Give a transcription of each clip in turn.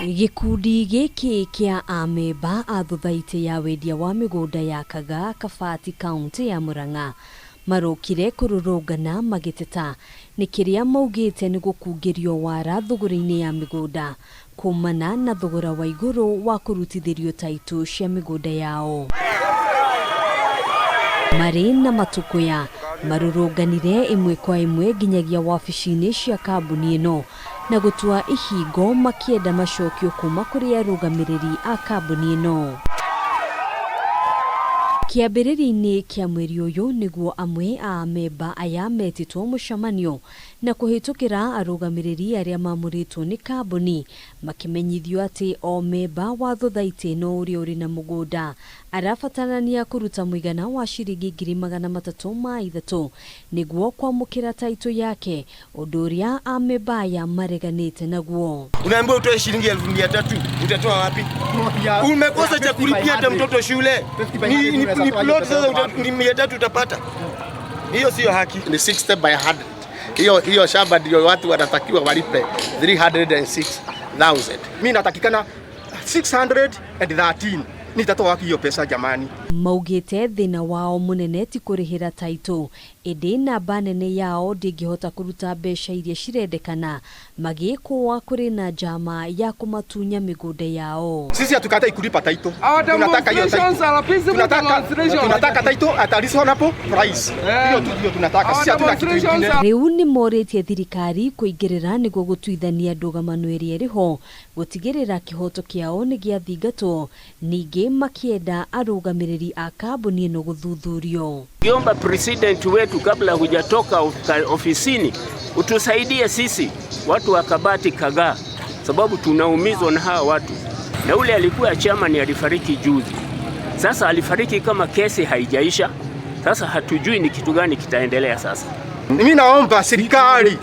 Gĩkundi gĩkĩ kĩa amemba a thothaitĩ ya wendia wa mĩgũnda ya Kagaa Kabati kauntĩ ya Murang'a marokire kũrũrũngana magĩteta nĩ kĩrĩa maugĩte nĩ gũkungĩrio wara thũgũrĩ-inĩ ya mĩgũnda kumana na thogora wa igũrũ wa kũrutithĩrio taitũ cia mĩgũnda yao. Marĩ na matũkũya marũrũnganire ĩmwe kwa ĩmwe nginyagia wabici-inĩ cia kambuni ĩno na gũtua ihingo makĩenda macokio kuma kũrĩ arũgamĩrĩri a kambuni ĩno. Kĩambĩrĩria-inĩ kĩa mweri ũyũ nĩguo amwe a amemba aya metĩtwo mũcemanio na kũhĩtũkĩra arũgamĩrĩri arĩa mamũrĩtwo nĩ kambuni makĩmenyithio atĩ o memba wa thothaitĩ ĩno ũrĩa ũrĩ na mũgũnda arabatarania kũruta mũigana wa ciringi 303,000 nĩguo kwamũkĩra taitũ yake, ũndũ ũrĩa amemba aya mareganĩte naguo. Unaambiwa utoe shilingi 300,000, utatoa wapi? Umekosa cha kulipia hata mtoto shule. Ni plot sasa ni 300 utapata. Hiyo sio haki. Ni 60 by 100. Hiyo hiyo shamba ndio watu wanatakiwa walipe 306,000. Mimi natakikana 613. Nitatoa wapi hiyo pesa jamani? Maugĩte thĩna wao mũnene ti kũrĩhĩra taitũ ĩndĩ namba nene yao ndĩngĩhota kũruta mbeca iria cirendekana magĩkũa kũrĩ na njama ya kũmatunya mĩgũnda yao. Sisi hatukatai kulipa title. Our Tunataka hiyo demonstrations title. are peaceful demonstrations. Tunataka title at a reasonable price. Hiyo tu ndio tunataka. Our Sisi hatuna kitu demonstrations kingine. are Rĩu nĩ morĩtie thirikari kũingĩrĩra nĩguo gũtuithania ndũgamano ĩrĩa ĩrĩho gũtigĩrĩra kĩhoto kĩao nĩ gĩathingatwo, ningĩ makĩenda arũgamĩrĩri a kambuni ĩno gũthuthurio. Kiomba president wetu kabla hujatoka ofisini utusaidie sisi watu wa Kabati Kagaa, sababu tunaumizwa na hawa watu. Na ule alikuwa chairman alifariki juzi, sasa alifariki kama kesi haijaisha. Sasa hatujui ni kitu gani kitaendelea sasa. Mimi naomba serikali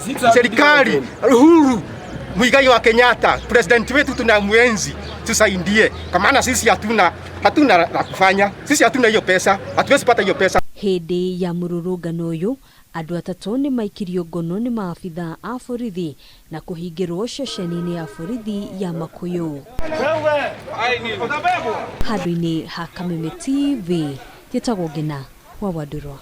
Uhuru Muigai wa Kenyatta, president wetu tunamuenzi, tusaidie. Kwa maana sisi hatuna la kufanya. Sisi hatuna hiyo pesa, hatuwezi pata hiyo pesa. Hĩndĩ ya mũrũrũngano ũyũ andũ atatũ nĩ maikirio ngono nĩ maabitha a borithi na kũhingĩrwo ceceni-inĩ ya borithi ya Makuyu. Handũ-inĩ ha Kameme TV, njĩtagwo Ngina wa Wandũrwa.